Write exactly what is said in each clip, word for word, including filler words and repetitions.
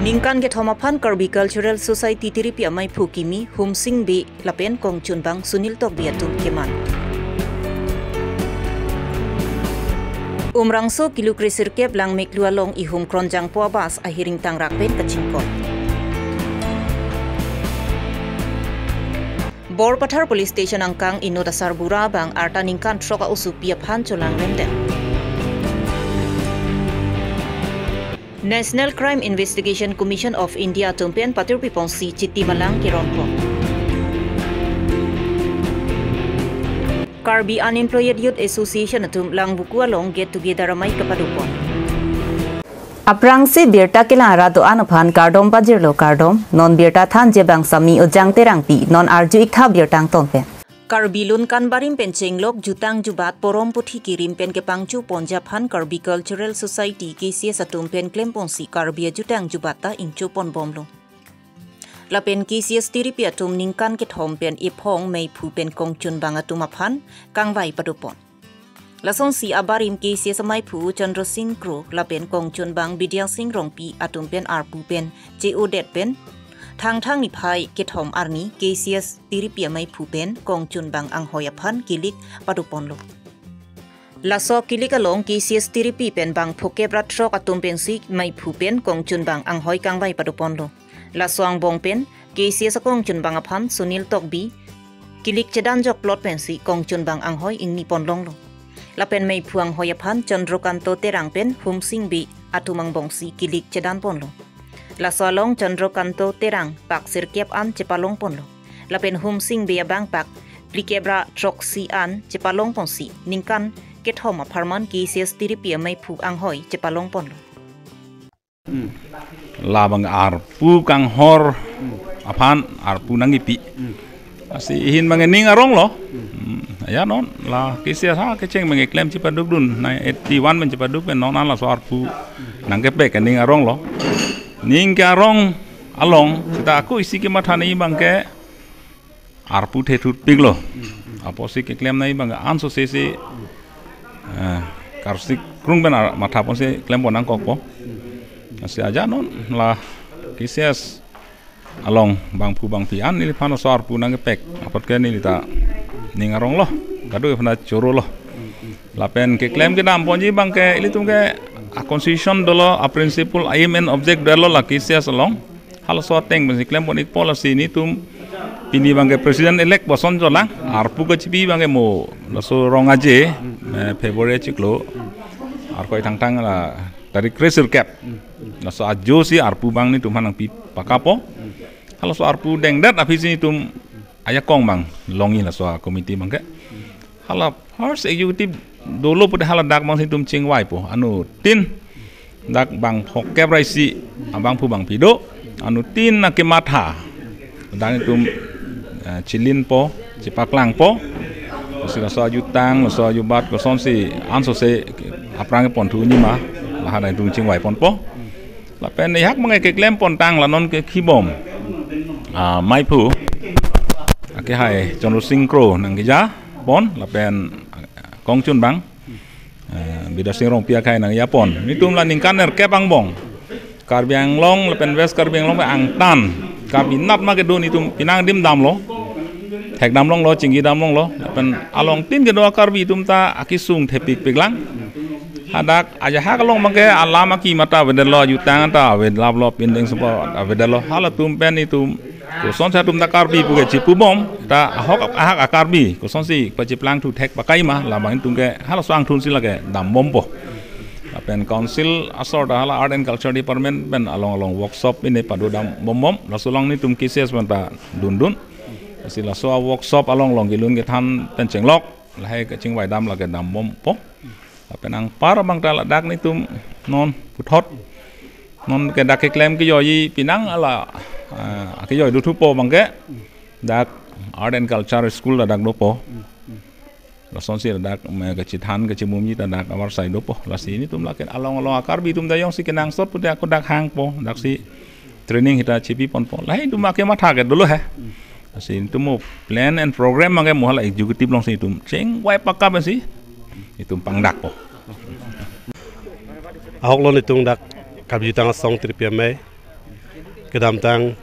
Ningkan kethom aphan Karbi Cultural Society tiripi amaiphu kimi Humsing Bey lapen kongchunbang Sunil Tokbi atum keman. Umrangso kilo kresirkep Langmeklu along ihum Kronjangpo abus ahiring tangrak pen kachingkot. Borpathar Police Station angkang inut asarbura abang arta ningkan throk a-osopi aphan cholang rengdeng. National Crime Investigation Commission of India atum pen patirpi ponsi chiti malang kerongpon. Karbi Unemployed Youth Association atum Langbuku along get together amei kapadopon. Aphrangsi birta kelang arat do-an aphan kardom pajirlo kardom, non birta thanji abang Sami Ojang Terangpi, non arju iktha birta angton pen. Karbi lun kan barim pen chenglok jutang jubat porom puthi kirim pen kepangchupon aphan Karbi Cultural Society K C S atum pen klemponsi Karbi ajutang jubat ta ingchupon bomlo. Lapen K C S tiripi atum ningkan kethom pen iphong meiphu pen kongchunbang atum aphan kangvai padopon. Lasonsi abarim K C S amaiphu Chandra Singh Kro lapen kongchunbang Bidya Singh Rongpi atum pen arpu pen che-odet pen Thangthang niphai kethom arni K C S tiripi amaiphu pen kongchunbang anghoi aphan kilik padoponlo. Laso kilik along K C S tiripi pen bang phokep ra throk atum pensi meiphu pen kongchunbang anghoi kangvai padoponlo. Laso angbong pen K C S akongchunbang aphan Sunil Tokbi kilik chedanjok plot pensi kongchunbang anghoi ingniponlonglo. Lapen meiphu anghoi aphan Chandra Kanto Terang pen Humsing Bey atum angbongsi kilik chedanponlo. Laso along Chandra Kanto Terang pak sirkep an chepalongponlo. Lapen Humsing Bey abang pak phlikep ra throksi an chepalongponsi ningkan kethom apharman K C S tiripi amaiphu anghoi chepalongponlo. Labang arpu kanghor aphan arpu nangkipi. Lasi ihin bang ning aronglo. Hmm, ya non la K C S ha kecheng bang klem chepadukdun, na eighty one bang chepaduk pen non an laso arpu nangkepek ning aronglo. Ning ke arong along seta ako isi kematha nangji bang ke arpu thethutpiklo. Apotsi keklem nangji bang ansose si, eh, karsik krung pen ar-, mathaponsi klempon nangkokpo. Lasi aja non la K C S along bangphu bangphi an neliphan laso arpu nangkepek apot ke neli ta ning aronglo, kadokave aphan chorolo. Lapen keklem kedamponji bang ke ilitum ke a-constitution dolo, a-principle, aim and object dolo la K C S along. Halaso ateng pensi klempon ikpo. Lasi netum pini bang ke president elect boson jolang, arpu kachipi bang ke mo laso rong aje, eh, February chiklo, Arkoi Thangthang la tarik kresirkep. Laso ajo si arpu bang netum aphan nangpi pakapo. Halaso arpu dengdet aphi si netum ajakong bang longji laso a-committee bang ke. Hala first executive dolo pute hala dak bang si netum chingvaipo. Anuttin dak bang phokep ra isi abangphu bangphi do. Anuttin na kematha dak netum, eh, chilinpo, chepaklangpo. Lasi laso ajutang, laso ajubat kosonsi ansose aphrang ponthu nima, laha dak netum chingvaiponpo. Lapen ihak bang ke keklempontang la non ke khibom, ah, meiphu akehai Chandra Singh Kro nangkejapon lapen kongchunbang, eh, Bidya Singh Rongpi akehai nangjapon. Netum la ningkan nerkep angbong Karbi Anglong lapen West Karbi Anglong angtan Karbi nat ma kedo netum pinang adim damlo, thekdamlonglo, chinghidamlonglo. Lapen alongtin kedo a-Karbi atum ta akesung thepikpiklang. Hadak ajahak along bang ke alam akima ta avedetlo, ajutang ta avedetlo, pindeng sepo avedetlo. Halatum pen netum kosonsi atum ta Karbi pu ke chipubom, ta ahok ahak a-Karbi kosonsi pachiplangthu thek pakaima, labang netum ke halaso angthunsi lake dambompo. Lapen council asor ta hala Art and Culture Department pen along along workshop pine padodambombom, laso along netum K C S pen ta dundun. Lasi laso a-workshop along along kelun kethan pen chenglok, lahai kachingvaidam lake dambompo. Lapen anpar bang ta ladak netum non puthot, non ke dak keklem kejoi pinang ala, ah, kejoi dothupo bang ke dak Art and Culture School ladak dopo. Lasonsi ladak me kachethan kachemumji ta dak avarsai dopo. Lasi netum lake along along a-Karbi atum ta jongsi kenangsot pute ako dak hangpo, daksi training hita chipiponpo. Lahai netum akematha ke dolo he. Lasi netum mo plan and program bang ke mo hala executive alongsi netum chingvai pakap si netum pangdakpo. Ahok lo netum dak Karbi Jutang Asong tiripi amei Kedamtang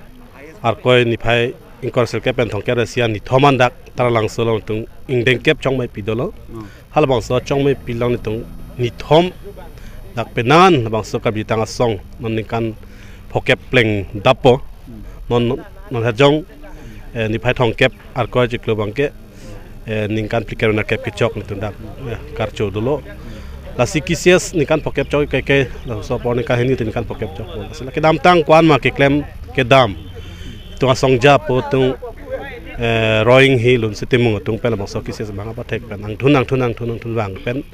Arkoi niphai ingkoi ra sirkep pen thomkep ra isi an nithom an dak Taralangso along tung ingdeng kep chongmai pi dolo. Halabangso chongmai pi along nelitum nithom dak penan labangso Karbi Jutang Asong non ningkan phokep plengdappo. Non non hajong, eh, niphai thomkep Arkoi chiklo abangke, eh, ningkan phlikep ra nerkep kechok nelitum dak, eh, karcho dolo. Lasi K C S ningkan phokep chok ke ke, laso apor ningkan hini ningkan phokep chok. Lasi la kedamtang ko-an ma keklem kedam. Tung asong ja po tung, eh, Roing hi Lunsi Timung atum pen labangso K C S abang apathek pen angthun angthun angthun angthun vang pen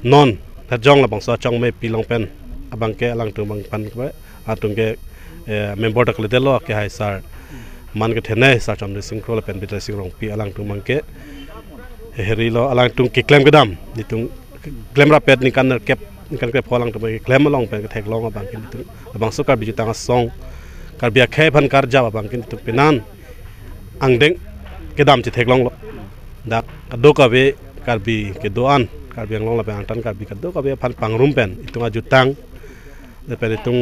non hajong labangso chongmai pi along pen abangke alangtum abang pen ke atum ke, eh, member ta kledetlo, ke hai sar man kethenei sar Chomri Sing Kro lapen Bidya Sing Rongpi alangtum abangke, eh, herilo alangtum keklem kedam nelitum klem rapet ningkan nerkep ningkan krepho alangtum keklem along pen ketheklong abangke nelitum labangso Karbi Jutang Asong Karbi akhei aphan karjap abangke nelitum penan angdeng kedam chetheklonglo. Dak kadokave Karbi kedo-an, Karbi Anglong lapen angtan Karbi kadokave aphan pangrum pen itum ajutang lapen itum,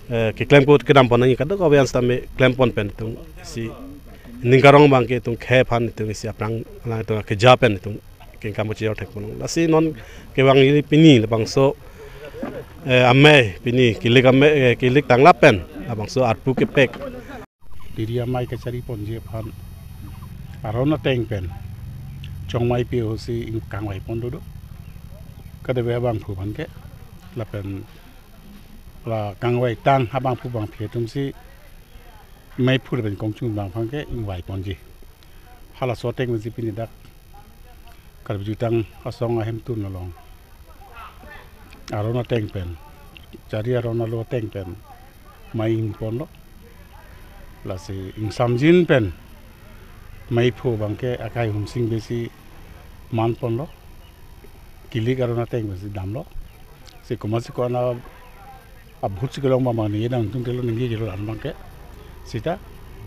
eh, keklem ko kedam pon nangji kadokave an sitame klem pon pen itum isi ning karong abangke itum khei aphan itum isi aphrang alangtum keja pen itum kengkam chejor thek pon. Lasi non kevang ili pini labangso, eh, amei pini kilik amei, eh, kilik tanglap pen labangso arpu kepek. Tiri amei kachari ponji aphan aron ateng pen chongmai pi ahutsi ingkangvai pon dodo. Kadokave abangphu aphan ke lapen la kangvai tang abangphu abangphi atumsi meiphu lapen kongchun abang aphan ke ingvai ponji. Halaso ateng pensi pini dak Karbi Jutang Asong ahemtun along aron ateng pen, chari aron alo ateng pen mei ingponlo. Lasi ingsamjin pen meiphu abangke akai Humsing Bey si man ponlo. Kilik aron ateng pensi damlo. Si komatsi ko-an abhut si kelong abang ningje nangtungtelo, ningje jelo an abangke. Sita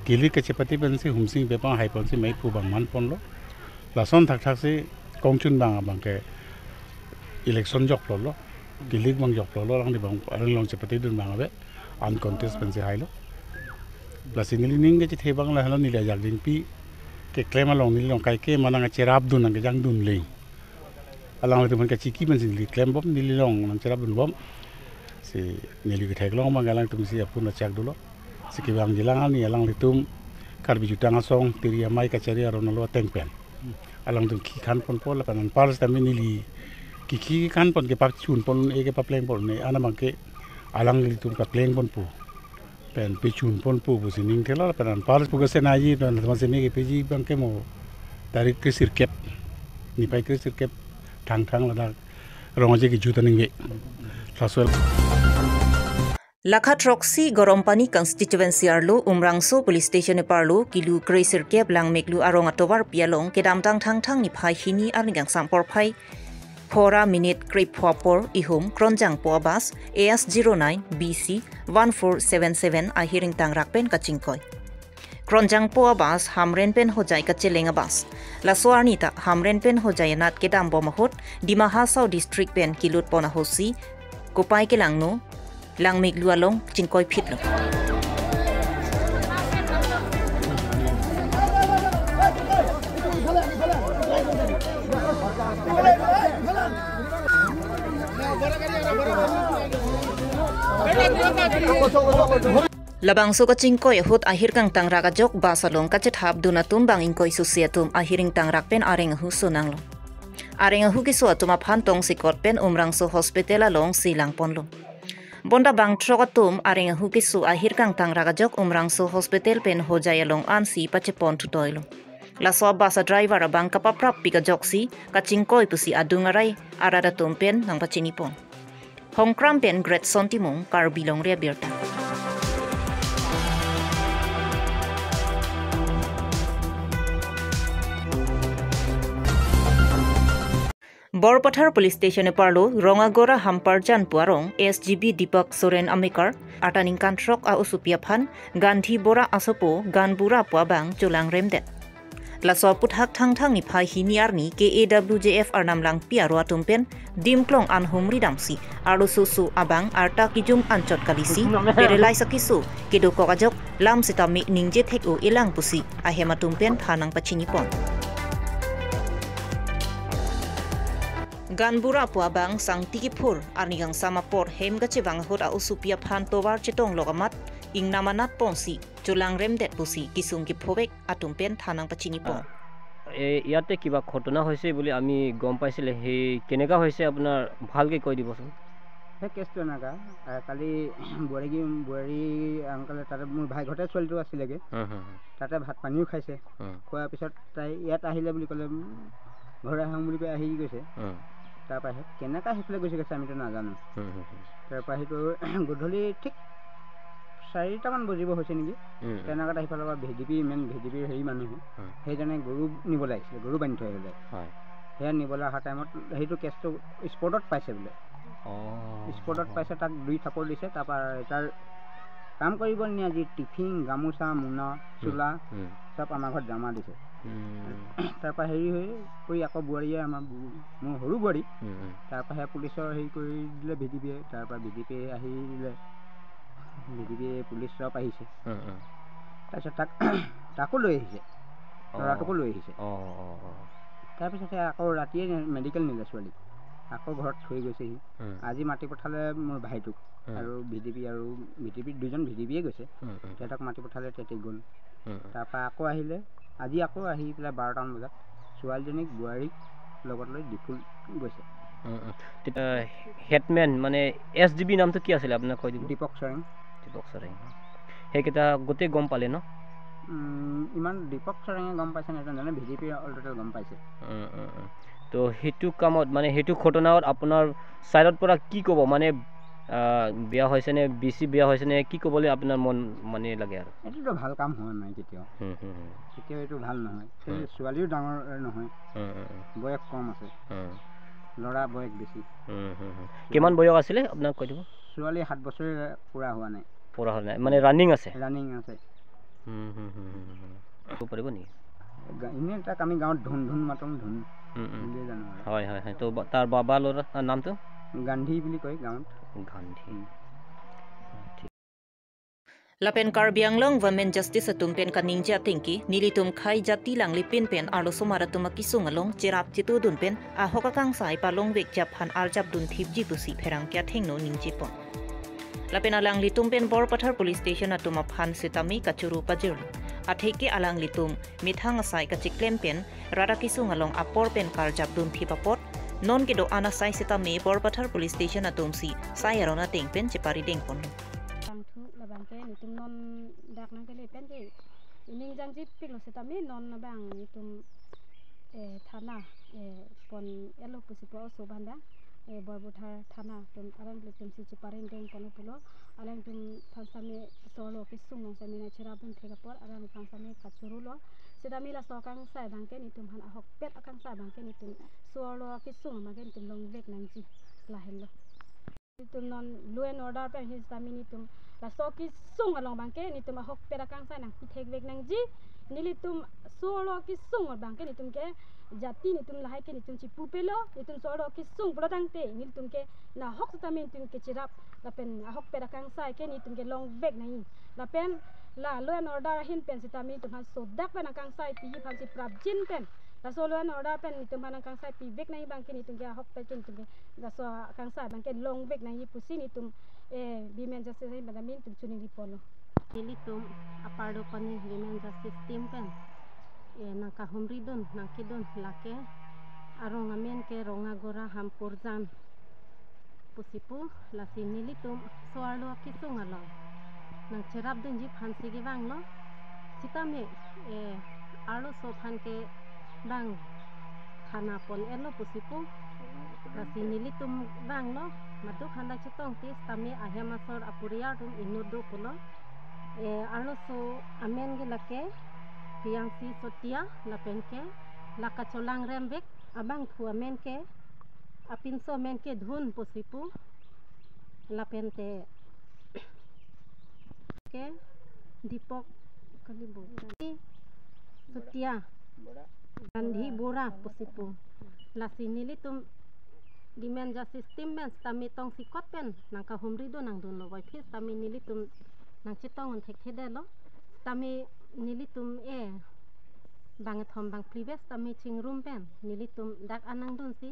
kilik kachepate pensi Humsing Bey aphan hai ponsi meiphu abang man ponlo. Lason thakthaksi kongchun abang abangke election joklolo. Kilik abang joklolo, alangli abang along chepatedun abang ave uncontest pensi hailo. Lasi neli ning kechethe abang lahelo, neli ajak dingpi keklem along neli along kaike ma nangcherapdun nangkejangdun le. Alanglitum aphan kachiki pensi neli klembom, neli along nangcherapdunbom. Si neli ketheklong abang alangtumsi apun achak dolo. Si kevangji lang ani alanglitum Karbi Jutang Asong tiri amei kachari aron alo ateng pen alangtum kikhan ponpo lapen anpar sitame neli kikhan pon kepachun pon-e kepapleng pon-e an abangke alanglitum papleng ponpo. Pen pechun ponpo pusi ning thelo lapen anpar pu ke senaji pen teman sene kepeji abangke mo tarik kre sirkep, niphai kre sirkep Thangthang ladak Rong-aje kejut aningve. Laso Lakha throksi Gorompani constituency arlo Umrangso police station eparlo kilo kre sirkep Langmeklu arong atovarpi along kedamtang Thangthang niphai hini arni kangsam porphai phora minute krepho apor ihum kronjangpo abus A S zero nine B C one four seven seven ahir ingtangrak pen kachingkoi. Kronjangpo abus Hamren pen Hojai kacheleng abus. Laso arni ta Hamren pen Hojai anat kedambom ahut Dima Hasao district pen kelutpon ahutsi kopai kelangno Langmeklu along chingkoiphitlo. Labangso kachingkoi ahut ahir kangtangrak ajok bus along kachethapdun atum bang ingkoi susi atum ahir ingtangrak pen areng ahu sonanglo. Areng ahu keso atum aphan tongsekot pen Umrangso hospital alongsi langponlo. Bonta bang throk atum areng ahu keso ahir kangtangrak ajok Umrangso hospital pen Hojai along ansi pachepon thutoilo. Laso abus adriver abang kapaprappi ajoksi kachingkoi pusi adung arai arat atum pen nangpachinipon. Hongkram pen Greatson Timung, Karbi Longri Abirta. Borpathar Police Station eparlo Rongagora Hamparjan pu arong S G B Deepak Soren amekar, arta ningkan throk a-osopi aphan Gandhi Bora asopo Ganbura pu abang cholangremdet. Laso aputhak Thangthang niphai hini arni K A W J F Arnam Langpi aro atum pen dimklong an humri damsi arloso so abang arta kijum anchot kalisi berelai sakiso kedokok ajok lam sitame ningje thek-o elang pusi ahem atum pen thanang pachinipon. Ganbura pu abang sangti kiphur arni kangsam apor hem kachevang ahut a-osopi aphan tovar chetonglok amat ingnam anat ponsi cholangremdet pusi kisung kiphovek atum pen thanang pachinipon. এ, ইয়াতে কিবা ঘটনা হৈছে বুলি আমি গম পাইছিলে, সেই কেনেকা হৈছে আপোনাৰ ভালকে কৈ দিবচোন। সেই কেছটো এনেকা, আহ, কালি বোৱাৰী, বোৱাৰী আংকলে তাতে মোৰ ভাই ঘৰতে ছোৱালীটো আছিলেগৈ। হুম, হুম, হুম। তাতে ভাত পানীও খাইছে। হুম। খোৱাৰ পিছত তাই ইয়াত আহিলে বুলি ক'লে, উম, ঘৰ আহোঁ বুলি কৈ আহি গৈছে। হুম। তাৰ পৰা আহি কেনেকা সেইফালে গৈছে গৈছে আমিতো নাজানো। হুম, হুম, হুম। তাৰ পৰা সেইটো গধূলি ঠিক চাৰিটামান বজিব হৈছে নেকি? উম, উম। তেনেকুৱাত আহি পেলাই V D P, main V D পিৰ হেৰি মানুহে, উম। সেইজনে গৰু নিবলৈ আহিছিলে, গৰু বান্ধি থৈ আহিলে। হয়। সেয়া নিবলৈ অহা টাইমত সেইটো কেছটো স্পটত পাইছে বোলে। অ। স্পটত পাইছে, তাক দুই থাপৰ দিছে, তাৰপৰা তাৰ কাম কৰিব নিয়া যি টিফিন, গামোচা, মোনা, উম, চোলা, উম। চব আমাৰ ঘৰত জমা দিছে। উম। তাৰপৰা হেৰি হৈ কৰি আকৌ বোৱাৰীয়ে আমাৰ বো-, মোৰ সৰু বোৱাৰী, উম, উম। তাৰপৰা সেই পুলিচৰ হেৰি কৰি দিলে ভি ডি পিয়ে, তাৰপৰা ভি ডি পিয়ে আহিলে, ভি ডি পিয়ে পুলিচ চব আহিছে। উম, উম। তাৰপিছত তাক, তাকো লৈ আহিছে, অ। ল'ৰাটোকো লৈ আহিছে। অ, অ, অ। তাৰপিছতে আকৌ ৰাতিয়ে মেডিকেল নিলে ছোৱালীক, আকৌ ঘৰত থৈ গৈছেহি। উম। আজি মাতি পঠালে মোৰ ভাইটোক, উম। আৰু ভি ডি পি আৰু ভি ডি পি, দুজন ভি ডি পিয়ে গৈছে। উম, উম। সিহঁতক মাতি পঠালে, তেতিয়াই গ'ল। উম, উম। তাৰপৰা আকৌ আহিলে, আজি আকৌ আহি পেলাই বাৰটামান বজাত ছোৱালীজনীক বোৱাৰীক লগত লৈ ডিফুত গৈছে। উম, উম। তেতিয়া হেডমেন মানে এছ ডি বি নামটো কি আছিলে আপোনাক কৈ দিব? দীপক চৰেং। দীপক চৰেং। সেইকেইটা গোটেই গম পালে ন? উম, ইমান দীপক চৰেঙে গম পাইছে নে নাজানো, V D P all total গম পাইছে। উম, উম, উম। তো সেইটো কামত মানে সেইটো ঘটনাত আপোনাৰ চাইডৰ পৰা কি ক'ব? মানে, আহ, বেয়া হৈছে নে, বেছি বেয়া হৈছে নে, কি ক'বলৈ আপোনাৰ মন মানে লাগে আৰু? এইটোতো ভাল কাম হোৱা নাই কেতিয়াও। হুম, হুম, হুম। কেতিয়াও এইটো ভাল নহয়। হুম। ছোৱালীও ডাঙৰ নহয়। হুম, হুম, হুম। বয়স কম আছে। হুম। ল'ৰা বয়স বেছি। হুম, হুম, হুম। কিমান বয়স আছিলে আপোনাক কৈ দিব? ছোৱালী সাত বছৰে পূৰা হোৱা নাই। পূৰা হোৱা নাই। মানে ৰানিং আছে? ৰানিং আছে। হুম, হুম, হুম, হুম, হুম। ক'ব পাৰিব নেকি? গা-, এনেই তাক আমি গাঁৱত ধুন ধুন মাতোঁ, ধুন হুম, হুম। বুলিয়ে জানো আৰু। হয়, হয়, হয়। তো বা-, তাৰ বাবা ল'ৰা, আ, নামটো? গান্ধী বুলি কয় গাঁৱত। গান্ধী। হুম। ঠিক। Lapen Karbi Anglong Women Justice atum pen kaningje atengke, nelitum khei jati langlipin pen arlosomar atum akisung along cherap chetudun pen ahok akangsai palongvekji aphan arjapdun thipji pusi pherangke athengno ningjepon. Lapen alanglitum pen Borpathar Police Station atum aphan sitame kachoro pajirlo. Atheke alanglitum methang asai kachiklem pen rat akisung along apor pen karjapdun thip apot, non kedo-an asai sitame Borpathar Police Station atumsi sai aron ateng pen cheparidengponlo. Tangthu labangke netum non dak nangkele penke ining jangjipiklo sitame non abang netum, eh, thana, eh, pon-etlo pusi pu oso abang, eh, Borpathar thana atum alanglitumsi cheparidengponlo pulo. Alangtum aphan sitame so-arlo akisung along sitame nangcherapdun thek apot alangtum aphan sitame kachorolo. Sitame laso akangsai abangke netum aphan ahokpet akangsai abangke netum so-arlo akisung abangke netum longvek nangji, lahenlo. Netum non law and order pen ahin sitame netum laso akisung along abangke netum ahokpet akangsai nangpithekvek nangji. Nelitum so-arlo akisung abangke netum ke jati netum lahai ke netum chipupelo, netum so-arlo akisung pulotangte nelitum ke nahok sitame netum ke cherap lapen ahokpet akangsai ke netum ke longvek nangji. Lapen la law and order ahin pen sitame netum aphan sodak pen akangsai piji aphansi prapjin pen, laso law and order pen netum aphan akangsai pivek nangji abangke netum ke ahokpet ke netum ke laso akangsai abangke longvek nangji pusi netum, eh, Women Justice ahin pen netum choningriponlo. Nelitum apar dopani Women Justice team pen, eh, nangkahumridun, nangkedun lake arong amen ke Rongagora Hampurjan pusi pu, lasi nelitum so-arlo akisung along nangcherapdunji aphansi kevanglo. Sitame, eh, arloso aphan ke bang thana pon-etlo pusi pu, lasi nelitum vanglo, madu khanda chetongte sitame ahem asor apuriar atum inut do pulo. Eh, arloso amen ke lake Piyangsi Sotia, lapen ke la kacholangremvek abangphu amen ke, apinso amen ke Dhun pusi pu, lapente ke Dipok kalibo Sotia, Gandhi Bora pusi pu. Lasi nelitum dementia system pen sitame tongsekot pen nangkahumri do nangdunlo, wai phis sitame nelitum nangchetong un thekthedetlo. Sitame nelitum e bangkethom bangphli ves sitame chingrum pen nelitum dak an nangdunsi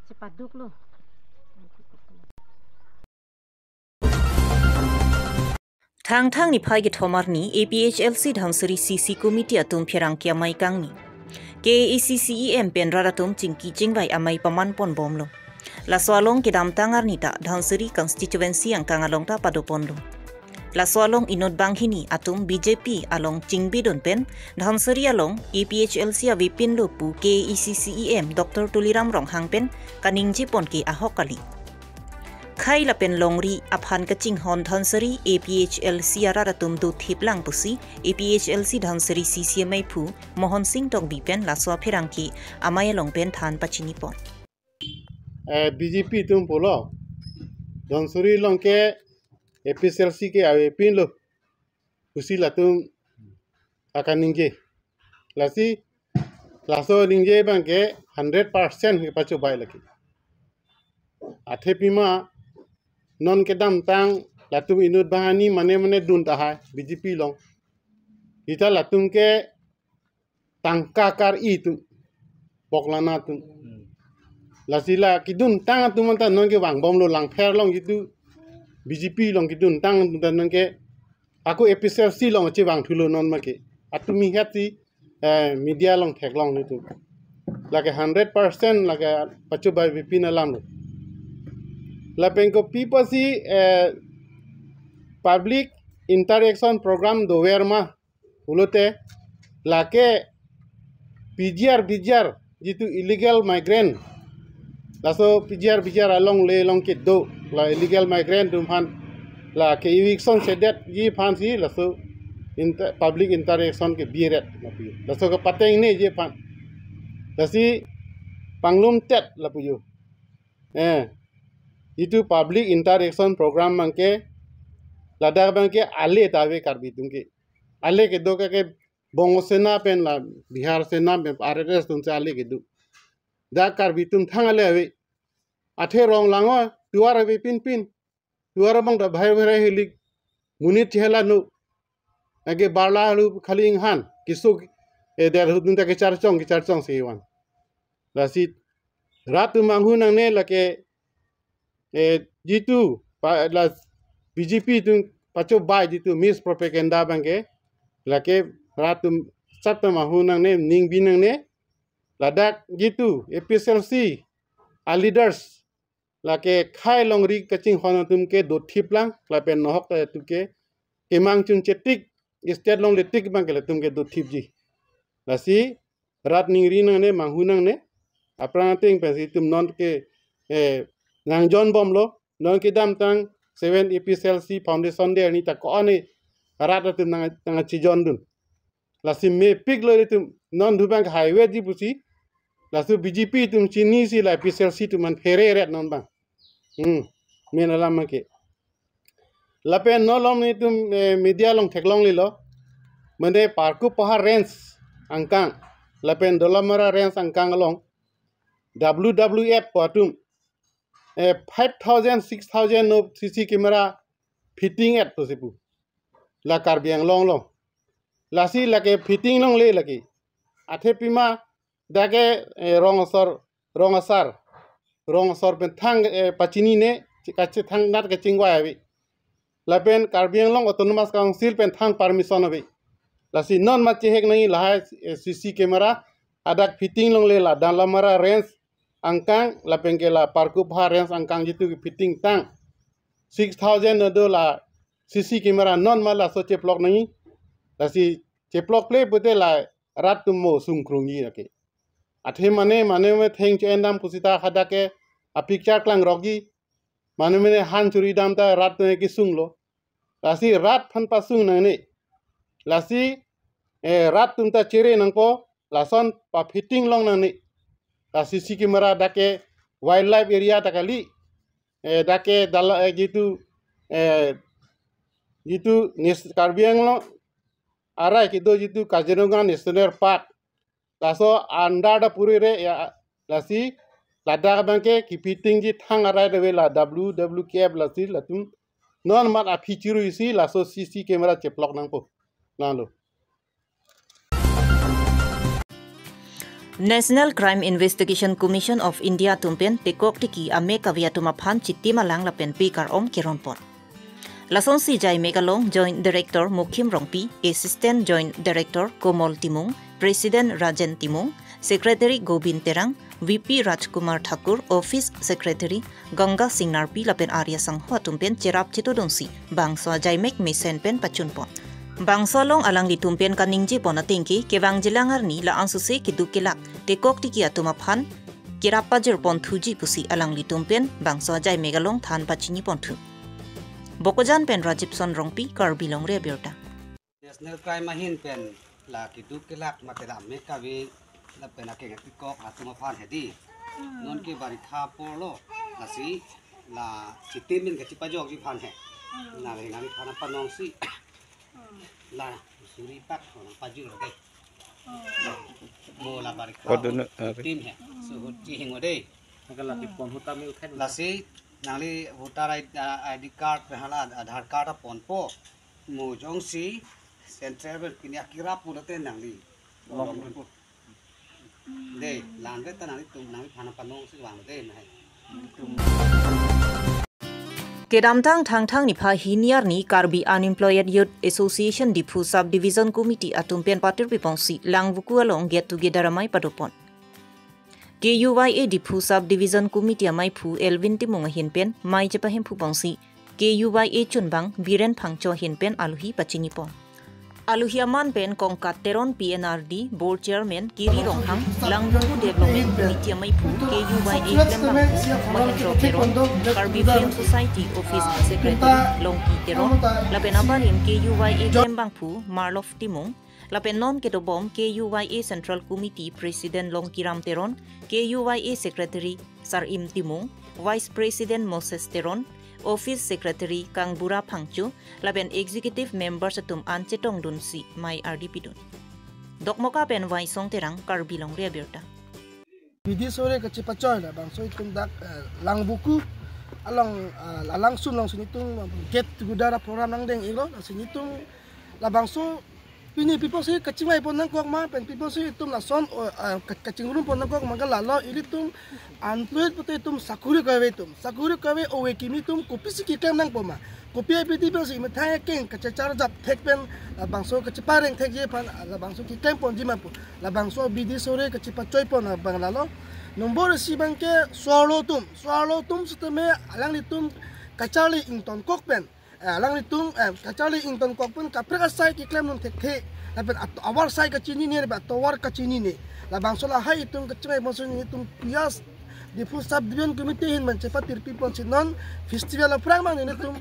chepaduklo. Thangthang niphai kethom arni A P H L C Dhansiri C C Committee atum pherangke amei kangni. K A A C C E M pen rat atum chingki chingvai amei paman ponbomlo. Laso along kedamtang arni ta Dhansiri constituency angkang along ta padoponlo. Laso along inut banghini atum B J P along chingbidun pen Dhansiri along A P H L C avepinlo pu K A A C C E M Doctor Tuliram Ronghang pen kaningjepon ke ahok kali. Khei lapen longri aphan kachinghon Dhansiri A P H L C arat atum dothiplang pusi A P H L C Dhansiri C C ameiphu Mohon Singh Tokbi pen laso apherangke amei along pen than pachinipon. Eh, B J P atum pulo, Dhansiri along ke A P H L C ke avepinlo pusi latum akaningje. Lasi laso ningje abang ke hundred percent kepachobei lagi. Athe pima non kedamtang latum inut banghini mane mane dun tahai B J P along. Sita latum ke tangka kar-i atum, poklana atum. Lasi la keduntang atum anta non ke vangbomlo, Langpher along jitu B J P along keduntang atum ta non ke ako A P H L C along chevangthulo non ma ke. Atum mihat si, eh, media along theklong nelitum. Lake hundred percent lake pachobei avepin alamlo. Lapen kopi pusi, eh, public interaction program dover ma pulote lake P G R, P G R, jitu illegal migrant. Laso P G R, P G R along le along kedo, la illegal migrant atum aphan, lake eviction sedetji aphan si, laso inter-, public interaction kebiret, lapu jo. Laso kepatengneji aphan. Lasi panglumtet lapu jo. Eh, jitu public interaction program abang ke, ladak abang ke ale ta ave Karbi atum ke. Ale kedo ke, ke Bongo Sena pen la Bihar Sena pen R S S atum si ale kedo. Dak Karbi atum thang ale ave. Athe rong lango, tovar avepinpin. Tovar abang ta bhai bhai hilik. Monit chehela nu. Age barla alu khali inghan. Kisu, eh, der hut nunta kecharchong, kecharchong si van. Lasi rat atum manghu nangne lake, eh, jitu pa, la B J P atum pachobei jitu mispropaganda abang ke, lake rat atum sat ta manghu nangne, ningbi nangne, ladak jitu A P H L C aleaders, lake khei longri kachinghon atum ke dothiplang, lapen nohok atum ke kemang chun chetik, state longle tik abang ke latum ke dothipji. Lasi rat ningri nangne, manghu nangne, aphrang ateng pensi itum non ke, eh, nangjonbomlo, non kedamtang seven A P H L C Foundation Day arni ta ko-an rat atum nang, nangchijondun. Lasi mepiklo itum, non dubang highway di pusi, laso B J P atum chinisi la A P H L C atum aphan phereret non abang. Hmm, main alam ke. Lapen non along nelitum, eh, media along theklonglelo. Mane Parkup Pahar Range angkang, lapen Dolamara Range angkang along W W F atum, eh, five thousand, six thousand no C C camera fitting et pusi pu. La Karbi Anglong along. Lasi lake fitting longle lake. Athe pima dak ke, eh, rong asor, rong asar. Rong asor pen thang, eh, pachinine, kache thangnat kachingvai ave. Lapen Karbi Anglong Autonomous Council pen thang permission ave. Lasi non ma chehek nangji lahai, eh, C C camera adak fitting longle la Dolamara Range angkang lapen ke la Parkup Pahar Range angkang jitu ke fitting tang six thousand no do la C C camera non ma laso cheplok nangji. Lasi cheplokle pute la rat atum mo sungkrungji lake. Athe mane, mane me theng cho-endam pusita hadak ke a picture klangrokji. Mane mane han churi dam ta rat atum kesunglo. Lasi rat aphan pasung nangne. Lasi, eh, rat atum ta chere nangpo, lason pa fitting long nangne. Lasi C C camera dak ke wildlife area ta kali. Eh, dak ke dala, eh, jitu, eh, jitu nes-, Karbi Anglong arai kedo jitu Kaziranga National Park. Laso andar ta puri re ya, lasi ladak abang ke kepitingji thang arai de ve la W W K F lasi latum non mat aphi churu isi laso C C camera cheplok nangpo. Nanglo. National Crime Investigation Commission of India atum pen tekok tiki amek kave atum aphan chitim alang lapen pekar-om keronpon. Lasonsi jaimek along Joint Director Mukhim Rongpi, Assistant Joint Director Komol Timung, President Rajen Timung, Secretary Gobind Terang, V P Rajkumar Thakur, Office Secretary Ganga Singh Narpi lapen Arya Sangho atum pen cherap chetudunsi bangso ajaimek mesen pen pachunpon. Bangso along alanglitum pen kaningjepon atengke kevangjilang arni la-an suse keduk kelak tekok tiki atum aphan kerap pajirpon thuji pusi alanglitum pen bangso ajaimek along than pachinipon thu. Bokajan pen Rajibson Rongpi, Karbi Longri Abirta. National Crime ahin pen la keduk kelak mate la amek kave lapen akeng atikok atum aphan hedi. Non ke barikha apor lo, lasi la chitim pen kachipajokji aphan he. Na le nangli aphan panongsi la suri pak ho nangpajul de. Mo la barikha Kodono, ah, chitim he. So hut chihing ode. Maka laki pon huta mi uthai. Lasi nangli voter I D, ah, I D card pe hala Aadhaar card aponpo. Mo jongsi Central Bank pini akirap pu lote nangli. Long. De, langre ta nanglitum nangli aphan panongsi vang de nai. Kedamtang Thangthang niphai hini arni Karbi Unemployed Youth Association Diphu Sub Division Committee atum pen patir piponsi Langvoku along get together amei padopon. K U Y A Diphu Sub Division Committee ameiphu Elvin Timung ahin pen mei chepahemphu ponsi K U Y A chunbang Biren Phangcho ahin pen alohi pachinipon. Alohi aman pen Kongkat Teron P N R D Board Chairman, Kiri Ronghang, Langvoku Development Committee ameiphu K U Y A klembangphu Mahendra Teron, Karbi Film Society Office Secretary Longki Teron, lapen abarim K U Y A klembangphu Marlof Timung, lapen non kedobom K U Y A Central Committee President Longkiram Teron, K U Y A Secretary Sarim Timung, Vice President Moses Teron, Office Secretary Kangbura Phangcho, lapen Executive Members atum an chetongdunsi mei ardi pidun. Dokmoka pen Vaisong Terang, Karbi Longri Abirta. Bidi sore kachepachoi labangso itum dak, eh, Langvoku along, eh, alangsun alongsi nelitum get together program nangdeng iklo, lasi nelitum labangso pini pi apotsi kachingvaipon nangkok ma, pen pi apotsi itum lason, o, ah, ka-, kachingrumpon nangkok ma, ke lalo ilitum unemployed pute itum sakuri kave itum, sakuri kave ove kimi itum kopisi keklem nangpo ma, kopi abidi pensi methang akeng kachecharjap thek pen, labangso kachepareng thekji aphan, labangso keklemponji ma pu, labangso bidi sore kachepachoipon abang lalo. Nombor isi abang ke so-arlo atum, so-arlo atum sitame alanglitum kacharli ingtonkok pen, eh, alanglitum, eh, kacharli ingtonkok pen kaprek asai keklemdun thekthe. Lapen at-, atovar asai kachinine, lapen atovar kachinine. Labangso lahai itum kachingvai ponsi nelitum P S Diphu Sub Division Committee ahin pen chepatirpi ponsi non festival aphrang abang nelitum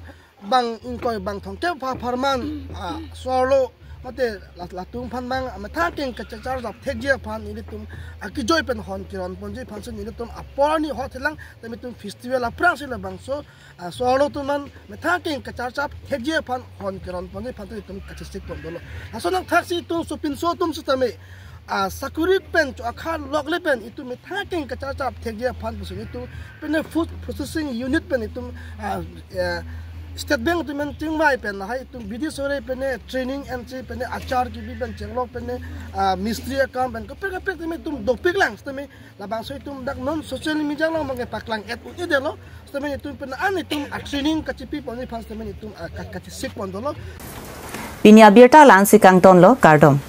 bang ingkoi bang thomkep apharman, ah, so-arlo mate la-, latum aphan abang methang akeng kachecharjap thekji aphan nelitum akejoi pen hon keronponji aphansi nelitum apor arni hot helang tame itum festival aphrangsi labangso, ah, so-arlo atum an methang akeng kacharjap thekji aphan hon keronponji aphan itum kachesikpon dolo. Laso nangthaksi itum sopinso atum sitame, ah, sakuri pen cho akha lokle pen itum methang akeng kacharjap thekji aphan pusi itum pine food processing unit pen itum, ah, eh, State Bank atum an chingvai pen lahai itum bidi sore pine training ensi pine achar kebi pen chenglok pine, ah, mistri akam pen kaprek kaprek tame itum dopiklang sitame labangso itum dak non social media along abang paklang-et un-edetlo. Sitame itum pine an itum a-training kachepiponji aphan sitame itum, ah, ka-, kachesikpon dolo. Pini abirta la-ansi kangtonlo, kardom.